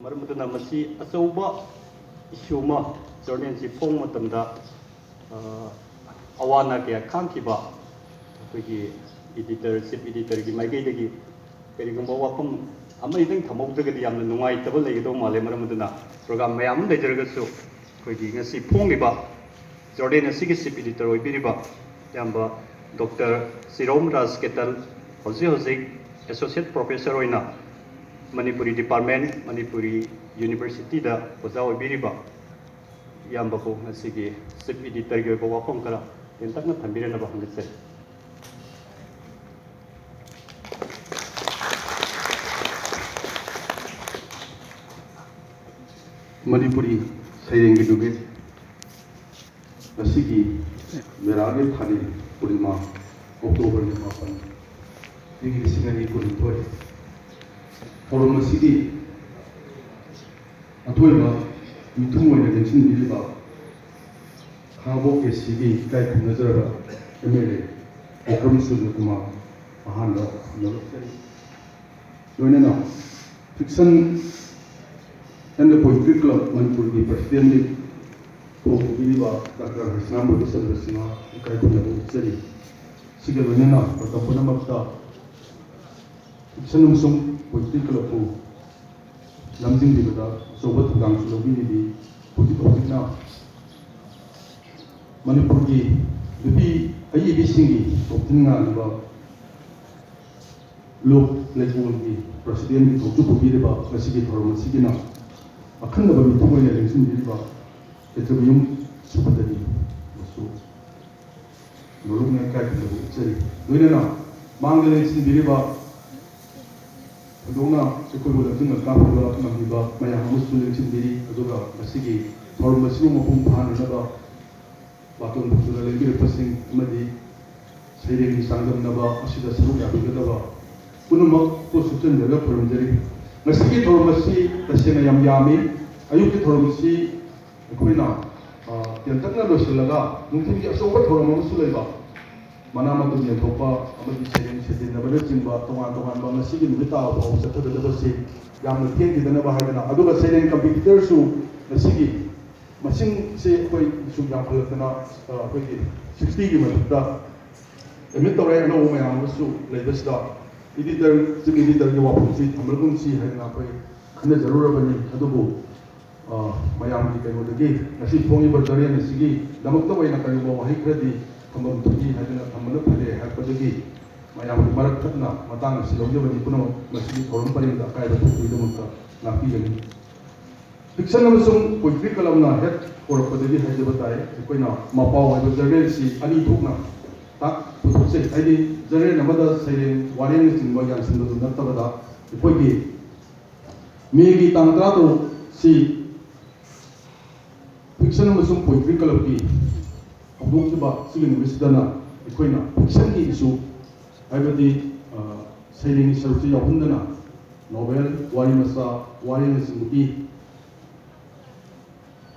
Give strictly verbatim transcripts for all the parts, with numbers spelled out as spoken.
ꯃꯔꯝ ꯑꯗꯨꯅ ꯃꯁꯤ ꯑꯆꯧꯕ issue ꯑꯃ ꯖꯔꯅꯦꯜꯁꯤ ꯐꯣꯡꯕ ꯃꯇꯝꯗ, ꯑ, ꯑꯋꯥ ꯑꯅꯥ ꯀꯌꯥ ꯈꯥꯡꯈꯤꯕ ꯑꯩꯈꯣꯏꯒꯤ editor, chief editorꯒꯤ ꯃꯥꯏꯀꯩꯗꯒꯤ ꯀꯔꯤꯒꯨꯝꯕ ꯋꯥꯐꯝ ꯑꯃ ꯑꯅꯤꯗꯪ ꯊꯝꯍꯧꯗ꯭ꯔꯒꯗꯤ ꯌꯥꯝꯅ ꯅꯨꯡꯉꯥꯏꯇꯕ ꯂꯩꯒꯗꯧ ꯃꯥꯜꯂꯦ꯫ ꯃꯔꯝ ꯑꯗꯨꯅ program ꯃꯌꯥꯝ ꯑꯃ ꯂꯩꯖꯔꯒꯁꯨ ꯑꯩꯈꯣꯏꯒꯤ ꯉꯁꯤ ꯐꯣꯡꯂꯤꯕ ꯖꯔꯅꯦꯜ ꯑꯁꯤꯒꯤ chief editor ꯑꯣꯏꯕꯤꯔꯤꯕ ꯏꯌꯥꯝꯕ ꯗꯣꯛꯇꯔ ꯁꯤꯔꯣꯝ ꯔꯥꯖ ꯀꯦꯇꯟ, ꯍꯧꯖꯤꯛ ꯍꯧꯖꯤꯛ associate professor ꯑꯣꯏꯅ ꯃꯅꯤꯄꯨꯔꯤ department, ꯃꯅꯤꯄꯨꯔꯤ universityꯗ ꯑꯣꯖꯥ ꯑꯣꯏꯕꯤꯔꯤꯕ ꯏꯌꯥꯝꯕꯕꯨ ꯉꯁꯤꯒꯤ chief editorꯒꯤ ꯑꯣꯏꯕ ꯋꯥꯐꯝ ꯈꯔ ꯇꯦꯟꯇꯛꯅ ꯊꯝꯕꯤꯔꯅꯕ ꯍꯪꯒꯠꯆꯔꯤ꯫ ꯃꯅꯤꯄꯨꯔꯤ ꯁꯩꯔꯦꯡꯒꯤ ꯅꯨꯃꯤꯠ꯫ ꯉꯁꯤꯒꯤ ꯃꯦꯔꯥꯒꯤ ꯊꯥꯅꯤ ꯄꯨꯔꯅꯤꯃꯥ, ꯑꯣꯛꯇꯣꯕꯔꯒꯤ ꯃꯥꯄꯟ, ꯏꯪ ꯂꯤꯁꯤꯡ ꯑꯅꯤ ꯀꯨꯟꯅꯤꯊꯣꯏ꯫ ꯊꯧꯔꯝ ꯑꯁꯤꯒꯤ ꯑꯊꯣꯏꯕ ꯃꯤꯊꯨꯡ ꯑꯣꯏꯅ ꯂꯦꯡꯁꯤꯟꯕꯤꯔꯤꯕ ꯈꯥꯉꯕꯣꯛ ꯑꯦ ꯁꯤꯒꯤ ꯏꯀꯥꯏ ꯈꯨꯝꯅꯖꯔꯕ ꯑꯦꯝ ꯑꯦꯜ ꯑꯦ ꯕꯤꯀ꯭ꯔꯝ ꯁꯨꯔꯖꯀꯨꯃꯥꯔ ꯑꯍꯥꯟꯕ ꯈꯨꯝꯅꯕ ꯂꯣꯏꯅꯅ Fiction and Poetry Club ꯃꯅꯤꯄꯨꯔꯒꯤ presidentꯒꯤ ꯊꯧ ꯄꯨꯕꯤꯔꯤꯕ ꯗꯥꯛꯇꯔ ꯍꯔꯤꯁꯅꯥꯝ ꯔꯕꯤꯆꯟꯗ꯭ꯔ ꯁꯤꯡꯍ ꯏꯀꯥꯏ ꯈꯨꯝꯅꯕ ꯎꯠꯆꯔꯤ꯫ ꯁꯤꯒ ꯂꯣꯏꯅꯅ ꯃꯇꯝ ꯄꯨꯝꯅꯃꯛꯇ Fiction ꯑꯃꯁꯨꯡ Poetry Clubꯄꯨ ꯂꯝꯖꯤꯡꯕꯤꯕꯗ ꯑꯆꯧꯕ ꯊꯧꯗꯥꯡꯁꯨ ꯂꯧꯕꯤꯔꯤꯕꯤ ꯍꯧꯖꯤꯛ ꯍꯧꯖꯤꯛꯅ ꯃꯅꯤꯄꯨꯔꯒꯤ ꯅꯨꯄꯤ ꯑꯏꯕꯤꯁꯤꯡꯒꯤ ꯇꯣꯞ ꯇꯦꯟ ꯉꯥꯜꯂꯤꯕ ꯂꯨꯞ ꯂꯩꯀꯣꯜꯒꯤ presidentꯀꯤ ꯊꯧꯁꯨ ꯄꯨꯕꯤꯔꯤꯕ ꯉꯁꯤꯒꯤ ꯊꯧꯔꯝ ꯑꯁꯤꯒꯤꯅ ꯑꯈꯟꯅꯕ ꯃꯤꯊꯨꯡ ꯑꯣꯏꯅ ꯂꯦꯡꯁꯤꯟꯕꯤꯔꯤꯕ ꯄꯦꯇ꯭ꯔꯣꯂꯤꯌꯝ ꯁꯨꯕꯗꯒꯤ ꯃꯁꯨ ꯃꯔꯨꯞꯅ ꯏꯀꯥꯏ ꯈꯨꯝꯅꯕ ꯎꯠꯆꯔꯤ꯫ ꯂꯣꯏꯅꯅ ꯃꯥꯡꯗ ꯂꯦꯡꯁꯤꯟꯕꯤꯔꯤꯕ ꯊꯣꯏꯗꯣꯛꯅ ꯑꯩꯈꯣꯏꯕꯨ ꯂꯝꯖꯤꯡ ꯂꯝꯇꯥꯛꯄꯤꯕ ꯉꯝꯂꯤꯕ ꯃꯌꯥꯝ ꯑꯃꯁꯨ ꯂꯦꯡꯁꯤꯟꯕꯤꯔꯤ꯫ ꯑꯗꯨꯒ ꯉꯁꯤꯒꯤ ꯊꯧꯔꯝ ꯑꯁꯤꯕꯨ ꯃꯄꯨꯡ ꯐꯥꯍꯟꯅꯅꯕ ꯕꯥꯇꯣꯟ ꯐꯖꯅ ꯂꯦꯡꯕꯤꯔꯛꯄꯁꯤꯡ ꯑꯃꯗꯤ ꯁꯩꯔꯦꯡꯒꯤ ꯆꯥꯡꯗꯝꯅꯕ ꯑꯁꯤꯗ ꯁꯔꯨꯛ ꯌꯥꯕꯤꯒꯗꯕ ꯄꯨꯝꯅꯃꯛꯄꯨ ꯁꯨꯞꯆꯟꯖꯔꯒ ꯈꯨꯔꯨꯝꯖꯔꯤ꯫ ꯉꯁꯤꯒꯤ ꯊꯧꯔꯝ ꯑꯁꯤ ꯇꯁꯦꯡꯅ ꯌꯥꯝ ꯌꯥꯝꯃꯤ꯫ ꯑꯌꯨꯛꯀꯤ ꯊꯧꯔꯝ ꯑꯁꯤ ꯑꯩꯈꯣꯏꯅ, ꯑ, ꯇꯦꯟꯇꯛꯅ ꯂꯣꯏꯁꯤꯜꯂꯒ ꯅꯨꯡꯊꯤꯜꯒꯤ ꯑꯆꯧꯕ ꯊꯧꯔꯝ ꯑꯃꯁꯨ ꯂꯩꯕ꯫ ꯃꯅꯥ ꯃꯊꯨꯝ ꯌꯦꯟꯊꯣꯛꯄ ꯑꯃꯗꯤ ꯁꯩꯔꯦꯡ ꯁꯩꯖꯤꯟꯅꯕꯅꯆꯤꯡꯕ ꯇꯣꯉꯥꯟ ꯇꯣꯉꯥꯟꯕ ꯉꯁꯤꯒꯤ ꯅꯨꯃꯤꯠ ꯇꯥꯕ ꯐꯥꯎꯕ ꯆꯠꯊꯒꯗꯕꯁꯤ ꯌꯥꯝꯅ ꯊꯦꯡꯈꯤꯗꯅꯕ ꯍꯥꯏꯗꯅ, ꯑꯗꯨꯒ ꯁꯩꯔꯦꯡ ꯀꯝꯄꯤꯇꯤꯇꯔꯁꯨ ꯉꯁꯤꯒꯤ ꯃꯁꯤꯡꯁꯦ ꯑꯩꯈꯣꯏ ꯁꯨꯝ ꯌꯥꯝꯈꯠꯂꯛꯇꯅ, ꯑ, ꯑꯩꯈꯣꯏꯒꯤ sixty ꯒꯤ ꯃꯊꯛꯇ ꯑꯦꯗꯃꯤꯠ ꯇꯧꯔꯦ꯫ ꯑꯅꯧꯕ ꯃꯌꯥꯝ ꯑꯃꯁꯨ ꯂꯩꯕꯁꯤꯗ ꯏꯗꯤꯇꯔ, ꯆꯤꯐ ꯏꯗꯤꯇꯔꯒꯤ ꯋꯥꯐꯝꯁꯤ ꯊꯝꯂꯒꯨꯝꯁꯤ ꯍꯥꯏꯗꯅ ꯑꯩꯈꯣꯏ ꯈꯟꯅꯖꯔꯨꯔꯕꯅꯤ꯫ ꯑꯗꯨꯕꯨ, ꯑ, ꯃꯌꯥꯝꯒꯤ ꯀꯩꯅꯣꯗꯒꯤ ꯉꯁꯤ ꯐꯣꯡꯉꯤꯕ ꯖꯔꯅꯦꯜ ꯑꯁꯤꯒꯤꯗꯃꯛꯇ ꯑꯣꯏꯅ ꯀꯔꯤꯒꯨꯝꯕ ꯋꯥꯍꯩ ꯈꯔꯗꯤ ꯊꯝꯐꯝ ꯊꯣꯛꯏ ꯍꯥꯏꯗꯅ ꯊꯝꯕꯅ ꯐꯖꯩ ꯍꯥꯏꯔꯛꯄꯗꯒꯤ ꯃꯌꯥꯝꯒꯤ ꯃꯔꯛ ꯊꯠꯅ ꯃꯇꯥꯡ ꯑꯁꯤ ꯂꯧꯖꯕꯅꯤ꯫ ꯄꯨꯝꯅꯃꯛ ꯃꯁꯤꯒꯤ ꯊꯧꯔꯝ ꯄꯔꯦꯡꯗ ꯑꯀꯥꯏꯕ ꯊꯣꯛꯄꯒꯤꯗꯃꯛꯇ ꯉꯥꯛꯄꯤꯒꯅꯤ꯫ ꯐꯤꯛꯁꯟ ꯑꯃꯁꯨꯡ ꯄꯣꯏꯇ꯭ꯔꯤ ꯀꯂꯝꯅ ꯍꯦꯛ ꯍꯧꯔꯛꯄꯗꯒꯤ ꯍꯥꯏꯖꯕ ꯇꯥꯏ, ꯑꯩꯈꯣꯏꯅ ꯃꯄꯥꯎ ꯍꯥꯏꯕ ꯖꯔꯅꯦꯜꯁꯤ ꯑꯅꯤ ꯊꯣꯛꯅ ꯇꯥꯛ-, ꯄꯨꯊꯣꯛꯆꯩ꯫ ꯍꯥꯏꯗꯤ ꯖꯔꯅꯦꯜ ꯑꯃꯗ ꯁꯩꯔꯦꯡ ꯋꯥꯔꯦꯡꯅꯆꯤꯡꯕ ꯌꯥꯟꯁꯤꯟꯕꯗꯨ ꯅꯠꯇꯕꯗ ꯑꯩꯈꯣꯏꯒꯤ ꯃꯦꯒꯤ ꯇꯥꯡ ꯇꯔꯥꯇꯔꯨꯛꯁꯤ ꯐꯤꯛꯁꯟ ꯑꯃꯁꯨꯡ ꯄꯣꯏꯇ꯭ꯔꯤ ꯀꯂꯕꯀꯤ ꯍꯧꯗꯣꯛꯈꯤꯕ ꯁꯤꯒꯤ ꯅꯨꯃꯤꯠꯁꯤꯗꯅ ꯑꯩꯈꯣꯏꯅ ꯐꯤꯛꯁꯟꯒꯤ ꯏꯁꯨ, ꯍꯥꯏꯕꯗꯤ, ꯑ, ꯁꯩꯔꯦꯡꯒꯤ ꯁꯔꯨꯛꯁꯤ ꯌꯥꯎꯍꯟꯗꯅ ꯅꯣꯚꯦꯜ, ꯋꯥꯔꯤ ꯃꯆꯥ, ꯋꯥꯔꯦꯡꯅꯆꯤꯡꯕꯒꯤ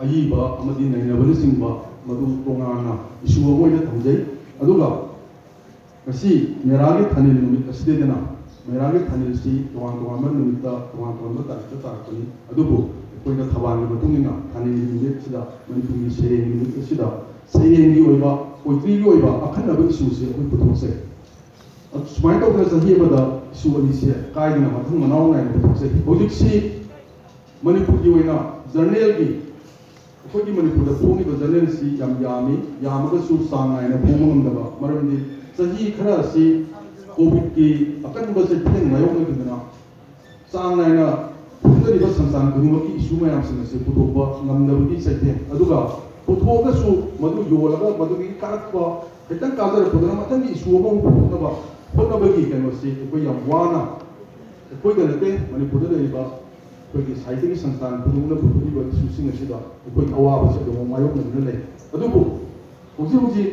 ꯑꯏꯕ ꯑꯃꯗꯤ ꯅꯩꯅꯕꯅꯆꯤꯡꯕ ꯃꯗꯨ ꯇꯣꯉꯥꯟꯅ ꯏꯁꯨ ꯑꯃ ꯑꯣꯏꯅ ꯊꯝꯖꯩ꯫ ꯑꯗꯨꯒ ꯉꯁꯤ ꯃꯦꯔꯥꯒꯤ ꯊꯥꯅꯤꯜ ꯅꯨꯃꯤꯠ ꯑꯁꯤꯗꯩꯗꯅ ꯃꯦꯔꯥꯒꯤ ꯊꯥꯅꯤꯜꯁꯤ ꯇꯣꯉꯥꯟ ꯇꯣꯉꯥꯟꯕ ꯅꯨꯃꯤꯠꯇ ꯇꯣꯉꯥꯟ ꯇꯣꯉꯥꯟꯕ ꯇꯥꯔꯤꯛꯇ ꯇꯥꯔꯛꯄꯅꯤ꯫ ꯑꯗꯨꯕꯨ ꯑꯩꯈꯣꯏꯅ ꯊꯧꯕꯥꯜꯒꯤ ꯃꯇꯨꯡ ꯏꯟꯅ ꯊꯥꯅꯤꯜꯒꯤ ꯅꯨꯃꯤꯠꯁꯤꯗ, ꯃꯅꯤꯄꯨꯔꯒꯤ ꯁꯩꯔꯦꯡꯒꯤ ꯅꯨꯃꯤꯠ ꯑꯁꯤꯗ ꯁꯩꯔꯦꯡꯒꯤ ꯑꯣꯏꯕ, ꯄꯣꯏꯇ꯭ꯔꯤꯒꯤ ꯑꯣꯏꯕ ꯑꯈꯟꯅꯕ ꯏꯁꯨꯁꯦ ꯑꯩꯈꯣꯏ ꯄꯨꯊꯣꯛꯆꯩ꯫ ꯑꯗꯨ ꯁꯨꯃꯥꯏꯅ ꯇꯧꯗꯅ ꯆꯍꯤ ꯑꯃꯗ ꯏꯁꯨ ꯑꯅꯤꯁꯦ ꯀꯥꯏꯗꯅ ꯃꯊꯪ ꯃꯅꯥꯎ ꯅꯥꯏꯅ ꯄꯨꯊꯣꯛꯆꯩ꯫ ꯍꯧꯖꯤꯛꯁꯤ ꯃꯅꯤꯄꯨꯔꯒꯤ ꯑꯣꯏꯅ ꯖꯔꯅꯦꯜꯒꯤ, ꯑꯩꯈꯣꯏꯒꯤ ꯃꯅꯤꯄꯨꯔꯗ ꯐꯣꯡꯉꯤꯕ ꯖꯔꯅꯦꯜꯁꯤ ꯌꯥꯝ ꯌꯥꯝꯃꯤ꯫ ꯌꯥꯝꯃꯒꯁꯨ ꯆꯥꯡ ꯅꯥꯏꯅ ꯐꯣꯡꯕ ꯉꯝꯗꯕ ꯃꯔꯝꯗꯤ ꯆꯍꯤ ꯈꯔ ꯑꯁꯤ ꯀꯣꯚꯤꯗꯀꯤ ꯑꯀꯟꯕ ꯆꯩꯊꯦꯡ ꯃꯥꯌꯣꯛꯅꯈꯤꯗꯅ ꯆꯥꯡ ꯅꯥꯏꯅ ꯐꯣꯡꯅꯔꯤꯕ ꯁꯪꯁꯊꯥꯟ ꯈꯨꯗꯤꯡꯃꯛꯀꯤ ꯏꯁꯨ ꯃꯌꯥꯝꯁꯤꯡ ꯑꯁꯤ ꯄꯨꯊꯣꯛꯄ ꯉꯝꯗꯕꯒꯤ ꯆꯩꯊꯦꯡ, ꯑꯗꯨꯒ ꯄꯨꯊꯣꯛꯑꯒꯁꯨ ꯃꯗꯨ ꯌꯣꯜꯂꯒ ꯃꯗꯨꯒꯤ ꯀꯥꯔꯛꯄ ꯈꯤꯇꯪ ꯀꯥꯖꯔꯛꯄꯗꯨꯅ ꯃꯊꯪꯒꯤ ꯏꯁꯨ ꯑꯃꯃꯨꯛ ꯄꯨꯊꯣꯛꯅꯕ ꯍꯣꯠꯅꯕꯒꯤ ꯀꯩꯅꯣꯁꯤ ꯑꯩꯈꯣꯏ ꯌꯥꯝ ꯋꯥꯅ, ꯑꯩꯈꯣꯏꯗ ꯅꯠꯇꯦ, ꯃꯅꯤꯄꯨꯔꯗ ꯂꯩꯔꯤꯕ ꯑꯩꯈꯣꯏꯒꯤ ꯁꯥꯍꯤꯇ꯭ꯌꯒꯤ ꯁꯪꯁꯊꯥꯟ ꯈꯨꯗꯤꯡꯃꯛꯅ ꯄꯨꯊꯣꯛꯂꯤꯕ ꯏꯁꯨꯁꯤꯡ ꯑꯁꯤꯗ ꯑꯩꯈꯣꯏ ꯑꯋꯥꯕꯁꯤ ꯑꯗꯨꯝ ꯃꯥꯌꯣꯛꯅꯗꯨꯅ ꯂꯩ꯫ ꯑꯗꯨꯕꯨ ꯍꯧꯖꯤꯛ ꯍꯧꯖꯤꯛ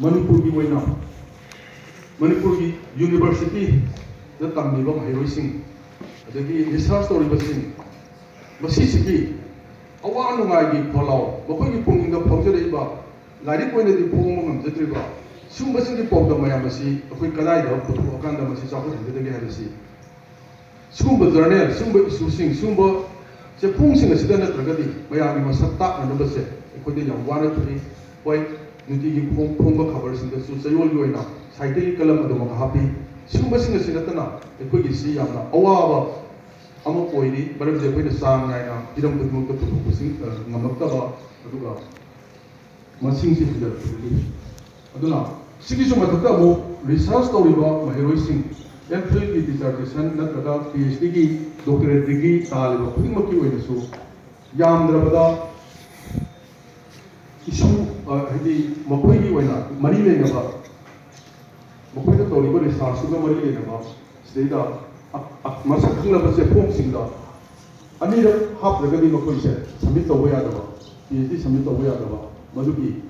ꯃꯅꯤꯄꯨꯔꯒꯤ ꯑꯣꯏꯅ ꯃꯅꯤꯄꯨꯔꯒꯤ ꯌꯨꯅꯤꯚꯔꯁꯤꯇꯤꯗ ꯇꯝꯂꯤꯕ ꯃꯍꯩꯔꯣꯏꯁꯤꯡ, ꯑꯗꯒꯤ ꯔꯤꯁꯔꯁ ꯇꯧꯔꯤꯕꯁꯤꯡ, ꯃꯁꯤꯁꯤꯒꯤ ꯑꯋꯥ ꯅꯨꯡꯉꯥꯏꯒꯤ ꯈꯣꯜꯂꯥꯎ, ꯃꯈꯣꯏꯒꯤ ꯄꯨꯛꯅꯤꯡꯗ ꯐꯥꯎꯖꯔꯛꯏꯕ ꯂꯥꯏꯔꯤꯛ ꯑꯣꯏꯅꯗꯤ ꯐꯣꯡꯕ ꯉꯝꯖꯗ꯭ꯔꯤꯕ ꯁꯤꯒꯨꯝꯕꯁꯤꯡꯒꯤ ꯄꯥꯎꯗꯝ ꯃꯌꯥꯝ ꯑꯁꯤ ꯑꯩꯈꯣꯏ ꯀꯗꯥꯏꯗ ꯄꯨꯊꯣꯛꯑꯀꯥꯟꯗ ꯃꯁꯤ ꯆꯥꯎꯈꯠꯍꯟꯒꯗꯒꯦ ꯍꯥꯏꯕꯁꯤ, ꯁꯤꯒꯨꯝꯕ ꯖꯔꯅꯦꯜ, ꯁꯤꯒꯨꯝꯕ ꯏꯁꯨꯁꯤꯡ, ꯁꯤꯒꯨꯝꯕ ꯆꯦꯐꯣꯡꯁꯤꯡ ꯑꯁꯤꯗ ꯅꯠꯇ꯭ꯔꯒꯗꯤ ꯃꯌꯥꯝꯒꯤ ꯃꯁꯛ ꯇꯥꯛꯅꯅꯕꯁꯦ ꯑꯩꯈꯣꯏꯗ ꯌꯥꯝ ꯋꯥꯅ ꯊꯣꯛꯏ꯫ ꯍꯣꯏ, ꯅꯨꯡꯇꯤꯒꯤ ꯐꯣꯡ-, ꯐꯣꯡꯕ ꯈꯕꯔꯁꯤꯡꯗꯁꯨ ꯆꯌꯣꯜꯒꯤ ꯑꯣꯏꯅ ꯁꯥꯍꯤꯇ꯭ꯌꯒꯤ ꯀꯂꯝ ꯑꯗꯨꯃꯛ ꯍꯥꯞꯄꯤ꯫ ꯁꯤꯒꯨꯝꯕꯁꯤꯡ ꯑꯁꯤ ꯅꯠꯇꯅ ꯑꯩꯈꯣꯏꯒꯤꯁꯤ ꯌꯥꯝꯅ ꯑꯋꯥꯕ ꯑꯃ ꯑꯣꯏꯔꯤ꯫ ꯃꯔꯝꯗꯤ ꯑꯩꯈꯣꯏꯅ ꯆꯥꯡ ꯅꯥꯏꯅ ꯍꯤꯔꯝ ꯈꯨꯗꯤꯡꯃꯛꯇ ꯄꯨꯊꯣꯛꯄꯁꯤꯡ, ꯑ, ꯉꯝꯂꯛꯇꯕ, ꯑꯗꯨꯒ ꯃꯁꯤꯡꯁꯤ ꯍꯟꯊꯔꯛꯄꯗꯒꯤ꯫ ꯑꯗꯨꯅ ꯁꯤꯒꯤꯁꯨ ꯃꯊꯛꯇ ꯑꯃꯨꯛ ꯔꯤꯁꯔꯁ ꯇꯧꯔꯤꯕ ꯃꯍꯩꯔꯣꯏꯁꯤꯡ, ꯑꯦꯝ ꯐꯤꯜꯒꯤ ꯗꯤꯖꯔꯇꯦꯁꯟ ꯅꯠꯇ꯭ꯔꯒ ꯄꯤ ꯑꯩꯆ ꯗꯤꯒꯤ ꯗꯣꯛꯇꯔꯦꯠ ꯗꯤꯒ꯭ꯔꯤ ꯇꯥꯜꯂꯤꯕ ꯈꯨꯗꯤꯡꯃꯛꯀꯤ ꯑꯣꯏꯅꯁꯨ ꯌꯥꯝꯗ꯭ꯔꯕꯗ ꯏꯁꯨ, ꯑ, ꯍꯥꯏꯗꯤ ꯃꯈꯣꯏꯒꯤ ꯑꯣꯏꯅ ꯃꯔꯤ ꯂꯩꯅꯕ, ꯃꯈꯣꯏꯅ ꯇꯧꯔꯤꯕ ꯔꯤꯁꯥꯔꯁꯇꯨꯒ ꯃꯔꯤ ꯂꯩꯅꯕ ꯁꯤꯗꯩꯗ ꯑ-, ꯑ-, ꯃꯁꯛ ꯈꯪꯂꯕ ꯆꯦꯐꯣꯡꯁꯤꯡꯗ ꯑꯅꯤꯔꯛ ꯍꯥꯞꯇ꯭ꯔꯒꯗꯤ ꯃꯈꯣꯏꯁꯦ ꯁꯕꯃꯤꯠ ꯇꯧꯕ ꯌꯥꯗꯕ, ꯄꯤ ꯑꯩꯆ ꯗꯤ ꯁꯕꯃꯤꯠ ꯇꯧꯕ ꯌꯥꯗꯕ, ꯃꯗꯨꯒꯤ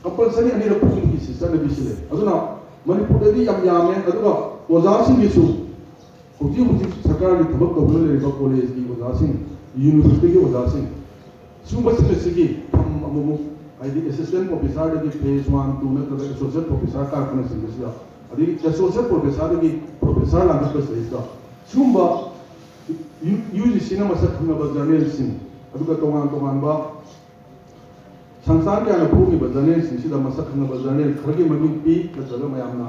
ꯀꯝꯄꯜꯁꯔꯤ ꯑꯅꯤꯔꯛ ꯐꯣꯡꯕꯒꯤ ꯆꯠꯅꯕꯤꯁꯤ ꯂꯩ꯫ ꯑꯗꯨꯅ ꯃꯅꯤꯄꯨꯔꯗꯗꯤ ꯌꯥꯝ ꯌꯥꯝꯃꯦ꯫ ꯑꯗꯨꯒ ꯑꯣꯖꯥꯁꯤꯡꯒꯤꯁꯨ ꯍꯧꯖꯤꯛ ꯍꯧꯖꯤꯛ ꯁꯔꯀꯥꯔꯒꯤ ꯊꯕꯛ ꯇꯧꯗꯨꯅ ꯂꯩꯔꯤꯕ ꯀꯣꯂꯦꯖꯀꯤ ꯑꯣꯖꯥꯁꯤꯡ, ꯌꯨꯅꯤꯚꯔꯁꯤꯇꯤꯒꯤ ꯑꯣꯖꯥꯁꯤꯡ, ꯁꯤꯒꯨꯝꯕꯁꯤꯡ ꯑꯁꯤꯒꯤ ꯐꯝ ꯑꯃꯨꯛꯃꯨꯛ, ꯍꯥꯏꯗꯤ ꯑꯦꯁꯤꯁꯇꯦꯟ ꯄ꯭ꯔꯣꯐꯦꯁꯔꯗꯒꯤ ꯐꯦꯁ ꯋꯥꯟ, ꯇꯨ ꯅꯠꯇ꯭ꯔꯒ ꯑꯦꯁꯣꯁꯤꯌꯦꯠ ꯄ꯭ꯔꯣꯐꯦꯁꯔ ꯀꯥꯔꯛꯄꯅꯆꯤꯡꯕꯁꯤꯗ, ꯑꯗꯒꯤ ꯑꯦꯁꯣꯁꯤꯌꯦꯠ ꯄ꯭ꯔꯣꯐꯦꯁꯔꯗꯒꯤ ꯄ꯭ꯔꯣꯐꯦꯁꯔ ꯂꯥꯡꯈꯠꯄꯁꯤꯗꯩꯁꯤꯗ ꯁꯤꯒꯨꯝꯕ ꯌꯨ-, ꯌꯨ ꯖꯤ ꯁꯤꯅ ꯃꯁꯛ ꯈꯪꯅꯕ ꯖꯔꯅꯦꯜꯁꯤꯡ, ꯑꯗꯨꯒ ꯇꯣꯉꯥꯟ ꯇꯣꯉꯥꯟꯕ ꯁꯪꯁꯊꯥꯟ ꯀꯌꯥꯅ ꯐꯣꯡꯂꯤꯕ ꯖꯔꯅꯦꯜꯁꯤꯡꯁꯤꯗ ꯃꯁꯛ ꯈꯪꯅꯕ ꯖꯔꯅꯦꯜ ꯈꯔꯒꯤ ꯃꯃꯤꯡ ꯄꯤ, ꯅꯠꯇ꯭ꯔꯒ ꯃꯌꯥꯝꯅ,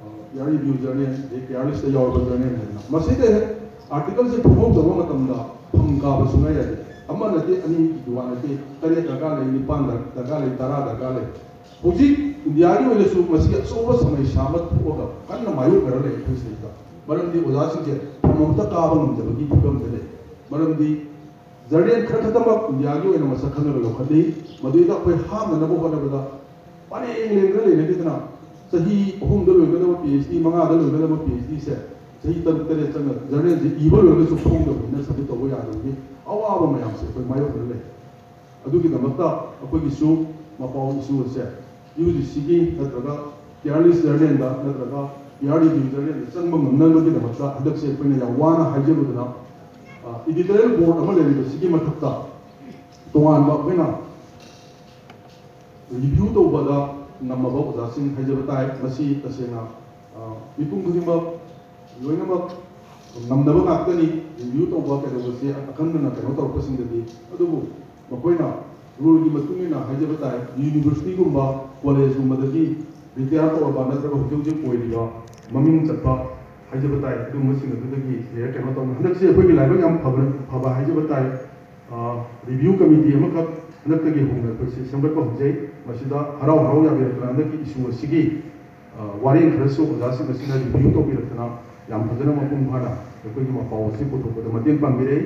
ꯑ, ꯄꯤꯌꯔ ꯔꯤꯚ꯭ꯌꯨ ꯖꯔꯅꯦꯜ, ꯑꯗꯩ ꯄꯤꯌꯔ ꯂꯤꯁꯇ ꯌꯥꯎꯔꯕ ꯖꯔꯅꯦꯜ ꯍꯥꯏꯗꯅ꯫ ꯃꯁꯤꯗ ꯍꯦꯛ ꯑꯥꯔꯇꯤꯀꯜꯁꯦ ꯐꯣꯡꯍꯧꯗꯕ ꯃꯇꯝꯗ ꯐꯝ ꯀꯥꯕ ꯁꯨꯡꯌꯥ ꯌꯥꯗꯦ꯫ ꯑꯃ ꯅꯠꯇꯦ, ꯑꯅꯤꯒꯤ ꯋꯥ ꯅꯠꯇꯦ, ꯇꯔꯦꯠ ꯗꯔꯀꯥꯔ ꯂꯩ, ꯅꯤꯄꯥꯟ ꯗꯔꯀꯥꯔ ꯂꯩ, ꯇꯔꯥ ꯗꯔꯀꯥꯔ ꯂꯩ꯫ ꯍꯧꯖꯤꯛ ꯏꯟꯗꯤꯌꯥꯒꯤ ꯑꯣꯏꯅꯁꯨ ꯃꯁꯤꯒꯤ ꯑꯆꯧꯕ ꯁꯃꯁ꯭ꯌꯥ ꯑꯃ ꯊꯣꯛꯑꯒ ꯀꯟꯅ ꯃꯥꯌꯣꯛꯅꯔ ꯂꯩ ꯑꯩꯈꯣꯏ ꯁꯤꯗꯩꯗ꯫ ꯃꯔꯝꯗꯤ ꯑꯣꯖꯥꯁꯤꯡꯁꯦ ꯐꯝ ꯑꯃꯇ ꯀꯥꯕ ꯉꯝꯗꯕꯒꯤ ꯐꯤꯕꯝꯗ ꯂꯩ꯫ ꯃꯔꯝꯗꯤ ꯖꯔꯅꯦꯜ ꯈꯔ ꯈꯛꯇꯃꯛ ꯏꯟꯗꯤꯌꯥꯒꯤ ꯑꯣꯏꯅ ꯃꯁꯛ ꯈꯪꯉꯒ ꯂꯧꯈꯠꯂꯤ꯫ ꯃꯗꯨꯗ ꯑꯩꯈꯣꯏ ꯍꯥꯞꯅꯅꯕ ꯍꯣꯠꯅꯕꯗ ꯄꯔꯦꯡ ꯂꯦꯡꯗꯅ ꯂꯩꯅꯈꯤꯗꯅ ꯆꯍꯤ ꯑꯍꯨꯝꯗ ꯂꯣꯏꯒꯗꯕ ꯄꯤ ꯑꯩꯆ ꯗꯤ, ꯃꯉꯥꯗ ꯂꯣꯏꯒꯗꯕ ꯄꯤ ꯑꯩꯆ ꯗꯤꯁꯦ ꯆꯍꯤ ꯇꯔꯨꯛ ꯇꯔꯦꯠ ꯆꯪꯅ ꯖꯔꯅꯦꯜꯁꯦ ꯏꯕ ꯂꯣꯏꯔꯒꯁꯨ ꯐꯣꯡꯗꯕꯅꯤꯅ ꯁꯕꯃꯤꯠ ꯇꯧꯕ ꯌꯥꯗꯕꯒꯤ ꯑꯋꯥꯕ ꯃꯌꯥꯝꯁꯦ ꯑꯩꯈꯣꯏ ꯃꯥꯌꯣꯛꯅꯔ ꯂꯩ꯫ ꯑꯗꯨꯒꯤꯗꯃꯛꯇ ꯑꯩꯈꯣꯏꯒꯤꯁꯨ ꯃꯄꯥꯎ ꯏꯁꯨ ꯑꯁꯦ ꯌꯨ ꯖꯤ ꯁꯤꯒꯤ ꯅꯠꯇ꯭ꯔꯒ ꯄꯤꯌꯔ ꯂꯤꯁ ꯖꯔꯅꯦꯜꯗ ꯅꯠꯇ꯭ꯔꯒ ꯄꯤꯌꯔ ꯔꯤꯚ꯭ꯌꯨ ꯖꯔꯅꯦꯜꯗ ꯆꯪꯕ ꯉꯝꯅꯕꯒꯤꯗꯃꯛꯇ ꯍꯟꯗꯛꯁꯦ ꯑꯩꯈꯣꯏꯅ ꯌꯥꯝ ꯋꯥꯅ ꯍꯥꯏꯖꯕꯗꯨꯅ, ꯑ, ꯏꯗꯤꯇꯣꯔꯤꯌꯦꯜ ꯕꯣꯔꯗ ꯑꯃ ꯂꯩꯔꯤꯕꯁꯤꯒꯤ ꯃꯊꯛꯇ ꯇꯣꯉꯥꯟꯕ ꯑꯩꯈꯣꯏꯅ ꯔꯤꯚ꯭ꯌꯨ ꯇꯧꯕꯗ ꯉꯝꯃꯕ ꯑꯣꯖꯥꯁꯤꯡ ꯍꯥꯏꯖꯕ ꯇꯥꯏ꯫ ꯃꯁꯤ ꯇꯁꯦꯡꯅ, ꯑ, ꯃꯤꯄꯨꯝ ꯈꯨꯗꯤꯡꯃꯛ ꯂꯣꯏꯅꯃꯛ ꯉꯝꯅꯕ ꯉꯥꯛꯇꯅꯤ꯫ Review ꯇꯧꯕ ꯀꯩꯗꯧꯕꯁꯦ ꯑꯈꯟꯅꯅ ꯀꯩꯅꯣ ꯇꯧꯔꯛꯄꯁꯤꯡꯗꯗꯤ꯫ ꯑꯗꯨꯕꯨ ꯃꯈꯣꯏꯅ rule ꯒꯤ ꯃꯇꯨꯡ ꯏꯟꯅ ꯍꯥꯏꯖꯕ ꯇꯥꯏ, university ꯒꯨꯝꯕ, college ꯒꯨꯝꯕꯗꯒꯤ retire ꯇꯧꯔꯕ ꯅꯠꯇ꯭ꯔꯒ ꯍꯧꯖꯤꯛ ꯍꯧꯖꯤꯛ ꯑꯣꯏꯔꯤꯕ ꯃꯃꯤꯡ ꯆꯠꯄ ꯍꯥꯏꯖꯕ ꯇꯥꯏ, ꯑꯗꯨꯒꯨꯝꯕꯁꯤꯡ ꯑꯗꯨꯗꯒꯤ ꯍꯦꯛ ꯀꯩꯅꯣ ꯇꯧꯅ꯫ ꯍꯟꯗꯛꯁꯦ ꯑꯩꯈꯣꯏꯒꯤ ꯂꯥꯏꯕꯛ ꯌꯥꯝ ꯐꯕ, ꯐꯕ ꯍꯥꯏꯖꯕ ꯇꯥꯏ꯫ ꯑ, review committee ꯑꯃꯈꯛ ꯍꯟꯗꯛꯇꯒꯤ ꯍꯧꯅ ꯑꯩꯈꯣꯏꯁꯤ ꯁꯦꯝꯒꯠꯄ ꯍꯧꯖꯩ꯫ ꯃꯁꯤꯗ ꯍꯔꯥꯎ ꯍꯔꯥꯎ ꯌꯥꯕꯤꯔꯛꯇꯅ ꯍꯟꯗꯛꯀꯤ issue ꯑꯁꯤꯒꯤ, ꯑ, ꯋꯥꯔꯦꯡ ꯈꯔꯁꯨ ꯑꯣꯖꯥꯁꯤꯡ ꯑꯁꯤꯅ review ꯇꯧꯕꯤꯔꯛꯇꯅ ꯌꯥꯝ ꯐꯖꯅ ꯃꯄꯨꯡ ꯐꯥꯅ ꯑꯩꯈꯣꯏꯒꯤ ꯃꯄꯥꯎ ꯑꯁꯤ ꯄꯨꯊꯣꯛꯄꯗ ꯃꯇꯦꯡ ꯄꯥꯡꯕꯤꯔꯦ꯫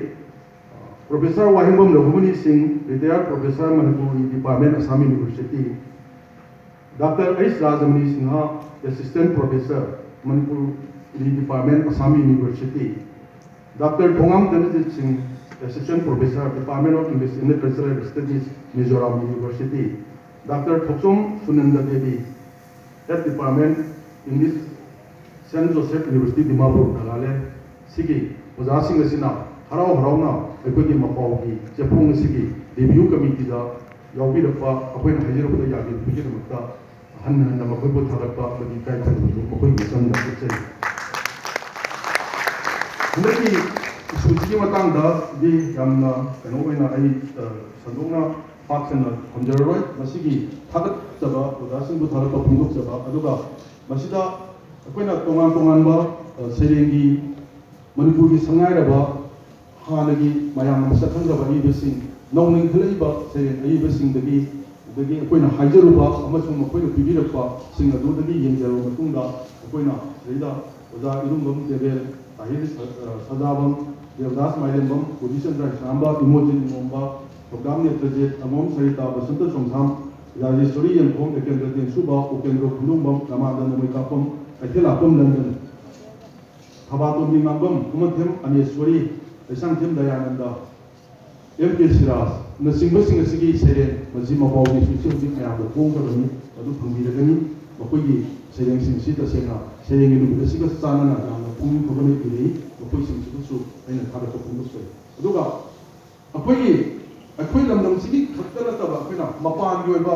ꯑ, Professor ꯋꯥꯍꯦꯡꯕꯝ ꯔꯘꯨꯃꯅꯤ ꯁꯤꯡ, retired professor, Manipuri Department, Assam University, Doctor H Rajamani Sinha, Assistant Professor, Manipuri Department, Assam University, Doctor Thongam Dhanajit Singh, Assistant Professor, Department of English and Cultural Studies, Mizoram University, Doctor Thokchom Sunanda Devi, Head Department, English, Saint Joseph University, Dimapur, Nagaland, ꯁꯤꯒꯤ ꯑꯣꯖꯥꯁꯤꯡ ꯑꯁꯤꯅ ꯍꯔꯥꯎ ꯍꯔꯥꯎꯅ ꯑꯩꯈꯣꯏꯒꯤ ꯃꯄꯥꯎꯒꯤ ꯆꯦꯐꯣꯡ ꯑꯁꯤꯒꯤ review committee ꯗ ꯌꯥꯎꯕꯤꯔꯛꯄ, ꯑꯩꯈꯣꯏꯅ ꯍꯥꯏꯖꯔꯛꯄꯗ ꯌꯥꯕꯤꯕꯒꯤꯗꯃꯛꯇ ꯍꯟꯅ ꯍꯟꯅ ꯃꯈꯣꯏꯕꯨ ꯊꯥꯒꯠꯄ ꯑꯃꯗꯤ ꯏꯀꯥꯏ ꯈꯨꯝꯅꯕꯁꯨ ꯃꯈꯣꯏꯒꯤ ꯃꯆꯪꯗ ꯎꯠꯆꯔꯤ꯫ ꯍꯟꯗꯛꯀꯤ issue ꯁꯤꯒꯤ ꯃꯇꯥꯡꯗꯗꯤ ꯌꯥꯝꯅ ꯀꯩꯅꯣ ꯑꯣꯏꯅ ꯑꯩ, ꯑ, ꯁꯟꯗꯣꯛꯅ ꯄꯥꯛ ꯁꯟꯅ ꯊꯝꯖꯔꯔꯣꯏ꯫ ꯃꯁꯤꯒꯤ ꯊꯥꯒꯠꯆꯕ, ꯑꯣꯖꯥꯁꯤꯡꯕꯨ ꯊꯥꯒꯠꯄ ꯐꯣꯡꯗꯣꯛꯆꯕ, ꯑꯗꯨꯒ ꯃꯁꯤꯗ ꯑꯩꯈꯣꯏꯅ ꯇꯣꯉꯥꯟ ꯇꯣꯉꯥꯟꯕ, ꯑ, ꯁꯩꯔꯦꯡꯒꯤ, ꯃꯅꯤꯄꯨꯔꯒꯤ ꯁꯛꯅꯥꯏꯔꯕ ꯍꯥꯟꯅꯒꯤ ꯃꯌꯥꯝꯅ ꯃꯁꯛ ꯈꯪꯗ꯭ꯔꯕ ꯑꯏꯕꯁꯤꯡ, ꯅꯧꯅ ꯏꯟꯈꯠꯂꯛꯏꯕ ꯁꯩꯔꯦꯡ ꯑꯏꯕꯁꯤꯡꯗꯒꯤ, ꯑꯗꯒꯤ ꯑꯩꯈꯣꯏꯅ ꯍꯥꯏꯖꯔꯨꯕ ꯑꯃꯁꯨꯡ ꯃꯈꯣꯏꯅ ꯄꯤꯕꯤꯔꯛꯄꯁꯤꯡ ꯑꯗꯨꯗꯒꯤ ꯌꯦꯡꯖꯔꯕ ꯃꯇꯨꯡꯗ, ꯑꯩꯈꯣꯏꯅ ꯁꯤꯗꯩꯗ ꯑꯣꯖꯥ ꯏꯔꯨꯝꯕꯝ ꯗꯦꯕꯦꯜ, ꯇꯥꯍꯤꯔ ꯁ-, ꯑ, ꯁꯖꯥꯕꯝ, ꯗꯦꯕꯗꯥꯁ ꯃꯥꯏꯔꯦꯝꯕꯝ, ꯀꯣꯕꯤꯆꯟꯗ꯭ꯔ ꯍꯩꯁꯅꯥꯝꯕ, ꯏꯃꯣꯖꯤꯟ ꯏꯃꯣꯝꯕ, ꯊꯧꯗꯥꯝ ꯅꯦꯇ꯭ꯔꯖꯤꯠ, ꯑꯉꯣꯝ ꯁꯔꯤꯇꯥ, ꯕꯁꯟꯇ ꯆꯣꯡꯊꯥꯝ, ꯔꯥꯖꯦꯁ꯭ꯋꯔꯤ ꯌꯦꯡꯈꯣꯝ, ꯑꯦꯀꯦꯟꯗ꯭ꯔ ꯇꯦꯟꯁꯨꯕ, ꯎꯄꯦꯟꯗ꯭ꯔ ꯈꯨꯟꯗꯣꯡꯕꯝ, ꯔꯃꯥꯅꯟꯗ ꯅꯣꯡꯃꯩꯀꯥꯄꯝ, ꯀꯩꯊꯦꯜꯂꯥꯛꯄꯝ ꯂꯟꯗꯟ, ꯊꯕꯥꯇꯣꯟꯕꯤ ꯉꯥꯡꯕꯝ, ꯀꯨꯃꯟꯊꯦꯝ ꯑꯅꯦꯁ꯭ꯋꯔꯤ, ꯂꯩꯁꯥꯡꯊꯦꯝ ꯗꯌꯥꯅꯟꯗ, ꯑꯦꯝ ꯀꯦ ꯁꯤꯔꯥꯖꯅꯆꯤꯡꯕꯁꯤꯡ ꯑꯁꯤꯒꯤ ꯁꯩꯔꯦꯡ ꯃꯁꯤ ꯃꯄꯥꯎꯒꯤ ꯁꯨꯁꯤ ꯍꯧꯖꯤꯛ ꯃꯌꯥꯝꯗ ꯐꯣꯡꯈ꯭ꯔꯕꯅꯤ, ꯃꯗꯨ ꯐꯪꯕꯤꯔꯒꯅꯤ꯫ ꯃꯈꯣꯏꯒꯤ ꯁꯩꯔꯦꯡꯁꯤꯡꯁꯤ ꯇꯁꯦꯡꯅ ꯁꯩꯔꯦꯡꯒꯤ ꯅꯨꯃꯤꯠ ꯑꯁꯤꯒ ꯆꯥꯟꯅꯅ ꯌꯥꯝꯅ ꯄꯨꯛꯅꯤꯡ ꯊꯧꯒꯠꯅ ꯏꯔꯤ꯫ ꯃꯈꯣꯏꯁꯤꯡꯁꯤꯕꯨꯁꯨ ꯑꯩꯅ ꯊꯥꯒꯠꯄ ꯐꯣꯡꯗꯣꯛꯆꯔꯤ꯫ ꯑꯗꯨꯒ ꯑꯩꯈꯣꯏꯒꯤ, ꯑꯩꯈꯣꯏ ꯂꯝꯗꯝꯁꯤꯒꯤ ꯈꯛꯇ ꯅꯠꯇꯕ ꯑꯩꯈꯣꯏꯅ ꯃꯄꯥꯟꯒꯤ ꯑꯣꯏꯕ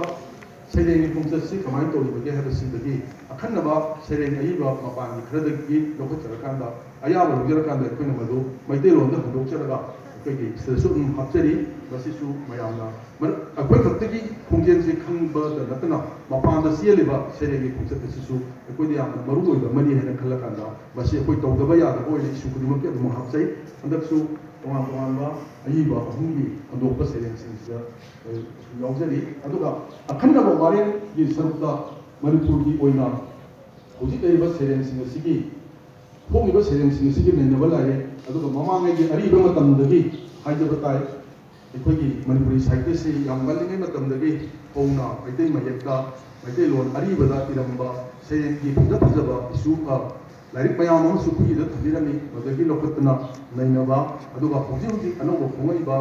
ꯁꯩꯔꯦꯡꯒꯤ ꯈꯣꯡꯆꯠꯁꯤ ꯀꯃꯥꯏꯅ ꯇꯧꯔꯤꯕꯒꯦ ꯍꯥꯏꯕꯁꯤꯗꯒꯤ ꯑꯈꯟꯅꯕ ꯁꯩꯔꯦꯡ ꯑꯏꯕ ꯃꯄꯥꯟꯒꯤ ꯈꯔꯗꯒꯤ ꯂꯧꯈꯠꯆꯔꯀꯥꯟꯗ, ꯑꯌꯥꯕ ꯂꯧꯖꯔꯀꯥꯟꯗ ꯑꯩꯈꯣꯏꯅ ꯃꯗꯨ ꯃꯩꯇꯩꯂꯣꯟꯗ ꯍꯟꯗꯣꯛꯆꯔꯒ ꯑꯩꯈꯣꯏꯒꯤ ꯁꯤꯗꯁꯨ ꯑꯗꯨꯝ ꯍꯥꯞꯆꯔꯤ꯫ ꯃꯁꯤꯁꯨ ꯃꯌꯥꯝꯅ ꯃꯔ-, ꯑꯩꯈꯣꯏ ꯈꯛꯇꯒꯤ ꯈꯣꯡꯖꯦꯜꯁꯤ ꯈꯪꯕꯗ ꯅꯠꯇꯅ ꯃꯄꯥꯟꯗ ꯆꯦꯜꯂꯤꯕ ꯁꯩꯔꯦꯡꯒꯤ ꯈꯣꯡꯆꯠ ꯑꯁꯤꯁꯨ ꯑꯩꯈꯣꯏꯗ ꯌꯥꯝꯅ ꯃꯔꯨ ꯑꯣꯏꯕ ꯑꯃꯅꯤ ꯍꯥꯏꯅ ꯈꯜꯂꯀꯥꯟꯗ ꯃꯁꯤ ꯑꯩꯈꯣꯏ ꯇꯧꯗꯕ ꯌꯥꯗꯕ ꯑꯣꯏꯅ ꯏꯁꯨ ꯈꯨꯗꯤꯡꯃꯛꯀꯤ ꯑꯗꯨꯃꯛ ꯍꯥꯞꯆꯩ꯫ ꯍꯟꯗꯛꯁꯨ ꯇꯣꯉꯥꯟ ꯇꯣꯉꯥꯟꯕ ꯑꯏꯕ ꯑꯍꯨꯝꯒꯤ ꯍꯟꯗꯣꯛꯄ ꯁꯩꯔꯦꯡꯁꯤꯡꯁꯤꯗ ꯑꯩ ꯌꯥꯎꯖꯔꯤ꯫ ꯑꯗꯨꯒ ꯑꯈꯟꯅꯕ ꯋꯥꯔꯦꯡꯒꯤ ꯁꯔꯨꯛꯇ ꯃꯅꯤꯄꯨꯔꯒꯤ ꯑꯣꯏꯅ ꯍꯧꯖꯤꯛ ꯂꯩꯔꯤꯕ ꯁꯩꯔꯦꯡꯁꯤꯡ ꯑꯁꯤꯒꯤ, ꯊꯣꯛꯂꯤꯕ ꯁꯩꯔꯦꯡꯁꯤꯡ ꯑꯁꯤꯒꯤ ꯅꯩꯅꯕ ꯂꯥꯏꯔꯤꯛ, ꯑꯗꯨꯒ ꯃꯃꯥꯡꯉꯩꯒꯤ ꯑꯔꯤꯕ ꯃꯇꯝꯗꯒꯤ ꯍꯥꯏꯖꯕ ꯇꯥꯏ, ꯑꯩꯈꯣꯏꯒꯤ ꯃꯅꯤꯄꯨꯔꯤ ꯁꯥꯍꯤꯇ꯭ꯌꯁꯤ ꯌꯥꯝ ꯉꯜꯂꯤꯉꯩ ꯃꯇꯝꯗꯒꯤ ꯍꯧꯅ ꯃꯩꯇꯩ ꯃꯌꯦꯛꯇ, ꯃꯩꯇꯩꯂꯣꯟ ꯑꯔꯤꯕꯗ ꯏꯔꯝꯕ ꯁꯩꯔꯦꯡꯒꯤ ꯐꯖ ꯐꯖꯕ ꯏꯁꯨ, ꯑ, ꯂꯥꯏꯔꯤꯛ ꯃꯌꯥꯝ ꯑꯃꯁꯨ ꯑꯩꯈꯣꯏꯒꯤꯗ ꯊꯝꯕꯤꯔꯝꯃꯤ꯫ ꯃꯗꯨꯗꯒꯤ ꯂꯧꯈꯠꯇꯨꯅ ꯅꯩꯅꯕ, ꯑꯗꯨꯒ ꯍꯧꯖꯤꯛ ꯍꯧꯖꯤꯛ ꯑꯅꯧꯕ ꯐꯣꯡꯉꯛꯏꯕ,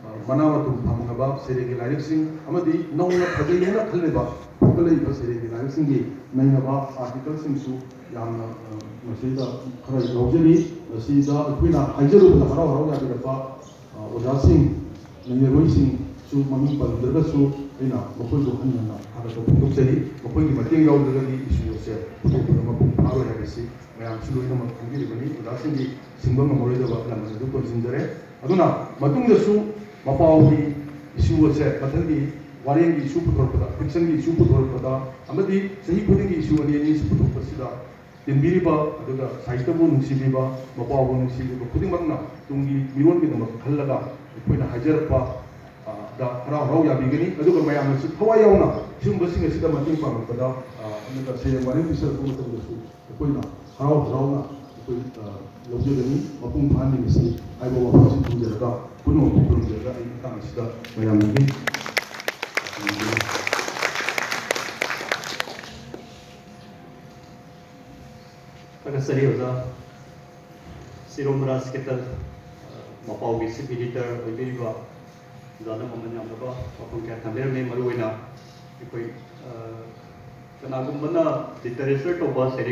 ꯑ, ꯃꯅꯥ ꯃꯊꯨꯝ ꯐꯪꯉꯕ ꯁꯩꯔꯦꯡꯒꯤ ꯂꯥꯏꯔꯤꯛꯁꯤꯡ ꯑꯃꯗꯤ ꯅꯧꯅ ꯐꯖꯩ ꯍꯥꯏꯅ ꯈꯜꯂꯤꯕ ꯐꯣꯡꯒꯠꯂꯛꯏꯕ ꯁꯩꯔꯦꯡꯒꯤ ꯂꯥꯏꯔꯤꯛꯁꯤꯡꯒꯤ ꯅꯩꯅꯕ ꯑꯥꯔꯇꯤꯀꯜꯁꯤꯡꯁꯨ ꯌꯥꯝꯅ, ꯑ, ꯃꯁꯤꯗ ꯈꯔ ꯌꯥꯎꯖꯔꯤ꯫ ꯃꯁꯤꯗ ꯑꯩꯈꯣꯏꯅ ꯍꯥꯏꯖꯔꯨꯕꯗ ꯍꯔꯥꯎ ꯍꯔꯥꯎ ꯌꯥꯕꯤꯔꯛꯄ, ꯑ, ꯑꯣꯖꯥꯁꯤꯡ, ꯅꯩꯅꯔꯣꯏꯁꯤꯡꯁꯨ ꯃꯃꯤꯡ ꯄꯜꯂꯨꯗ꯭ꯔꯒꯁꯨ ꯑꯩꯅ ꯃꯈꯣꯏꯕꯨ ꯍꯟꯅ ꯍꯟꯅ ꯊꯥꯒꯠꯄ ꯐꯣꯡꯗꯣꯛꯆꯔꯤ꯫ ꯃꯈꯣꯏꯒꯤ ꯃꯇꯦꯡ ꯌꯥꯎꯗ꯭ꯔꯒꯗꯤ ꯏꯁꯨ ꯑꯁꯦ ꯄꯨꯊꯣꯛꯄꯗ ꯃꯄꯨꯡ ꯐꯥꯔꯣꯏ ꯍꯥꯏꯕꯁꯤ ꯃꯌꯥꯝꯁꯨ ꯂꯣꯏꯅꯃꯛ ꯈꯪꯕꯤꯔꯤꯕꯅꯤ꯫ ꯑꯣꯖꯥꯁꯤꯡꯒꯤ ꯁꯤꯡꯕ ꯉꯝꯃꯔꯣꯏꯗꯕ ꯂꯃꯟ ꯑꯗꯨ ꯇꯣꯟꯁꯤꯟꯖꯔꯦ꯫ ꯑꯗꯨꯅ ꯃꯇꯨꯡꯗꯁꯨ ꯃꯄꯥꯎꯒꯤ ꯏꯁꯨ ꯑꯁꯦ ꯃꯊꯪꯒꯤ ꯋꯥꯔꯦꯡꯒꯤ ꯏꯁꯨ ꯄꯨꯊꯣꯔꯛꯄꯗ, ꯐꯤꯛꯁꯟꯒꯤ ꯏꯁꯨ ꯄꯨꯊꯣꯔꯛꯄꯗ ꯑꯃꯗꯤ ꯆꯍꯤ ꯈꯨꯗꯤꯡꯒꯤ ꯏꯁꯨ ꯑꯅꯤ ꯑꯅꯤ ꯏꯁꯨ ꯄꯨꯊꯣꯛꯄꯁꯤꯗ ꯇꯤꯟꯕꯤꯔꯤꯕ, ꯑꯗꯨꯒ ꯁꯥꯍꯤꯇ꯭ꯌꯕꯨ ꯅꯨꯡꯁꯤꯕꯤꯕ, ꯃꯄꯥꯕꯨ ꯅꯨꯡꯁꯤꯕꯤꯕ ꯈꯨꯗꯤꯡꯃꯛꯅ ꯇꯨꯡꯒꯤ ꯃꯤꯔꯣꯟꯒꯤꯗꯃꯛ ꯈꯜꯂꯒ ꯑꯩꯈꯣꯏꯅ ꯍꯥꯏꯖꯔꯛꯄ, ꯑ, ꯗ ꯍꯔꯥꯎ ꯍꯔꯥꯎ ꯌꯥꯕꯤꯒꯅꯤ꯫ ꯑꯗꯨꯒ ꯃꯌꯥꯝꯅꯁꯨ ꯊꯋꯥꯏ ꯌꯥꯎꯅ ꯁꯤꯒꯨꯝꯕꯁꯤꯡ ꯑꯁꯤꯗ ꯃꯇꯦꯡ ꯄꯥꯡꯂꯛꯄꯗ, ꯑ, ꯑꯃꯗꯤ ꯁꯩꯔꯦꯡ ꯋꯥꯔꯦꯡ ꯄꯤꯁꯜꯂꯛꯄ ꯃꯇꯝꯗꯁꯨ ꯑꯩꯈꯣꯏꯅ ꯍꯔꯥꯎ ꯍꯔꯥꯎꯅ ꯑꯩꯈꯣꯏ, ꯑ, ꯂꯧꯖꯒꯅꯤ꯫ ꯃꯄꯨꯡ ꯐꯥꯍꯟꯃꯤꯟꯅꯁꯤ ꯍꯥꯏꯕ ꯋꯥꯐꯝꯁꯤ ꯊꯝꯖꯔꯒ, ꯄꯨꯝꯅꯃꯛꯄꯨ ꯈꯨꯔꯨꯝꯖꯔꯒ ꯑꯩ ꯃꯇꯥꯡ ꯑꯁꯤꯗ ꯃꯌꯥꯝꯗꯒꯤ ꯊꯥꯒꯠꯆꯔꯤ ꯑꯣꯖꯥ꯫ ꯁꯤꯔꯣꯝ ꯔꯥꯖ ꯀꯦꯇꯟ, ꯑ, ꯃꯄꯥꯎꯒꯤ chief editor ꯑꯣꯏꯕꯤꯔꯤꯕ ꯑꯣꯖꯥꯅ ꯃꯃꯜ ꯌꯥꯝꯂꯕ ꯋꯥꯐꯝ ꯀꯌꯥ ꯊꯝꯕꯤꯔꯝꯃꯤ꯫ ꯃꯔꯨꯑꯣꯏꯅ ꯑꯩꯈꯣꯏ, ꯑ, ꯀꯅꯥꯒꯨꯝꯕꯅ literature ꯇꯧꯕ ꯁꯩꯔꯦꯡ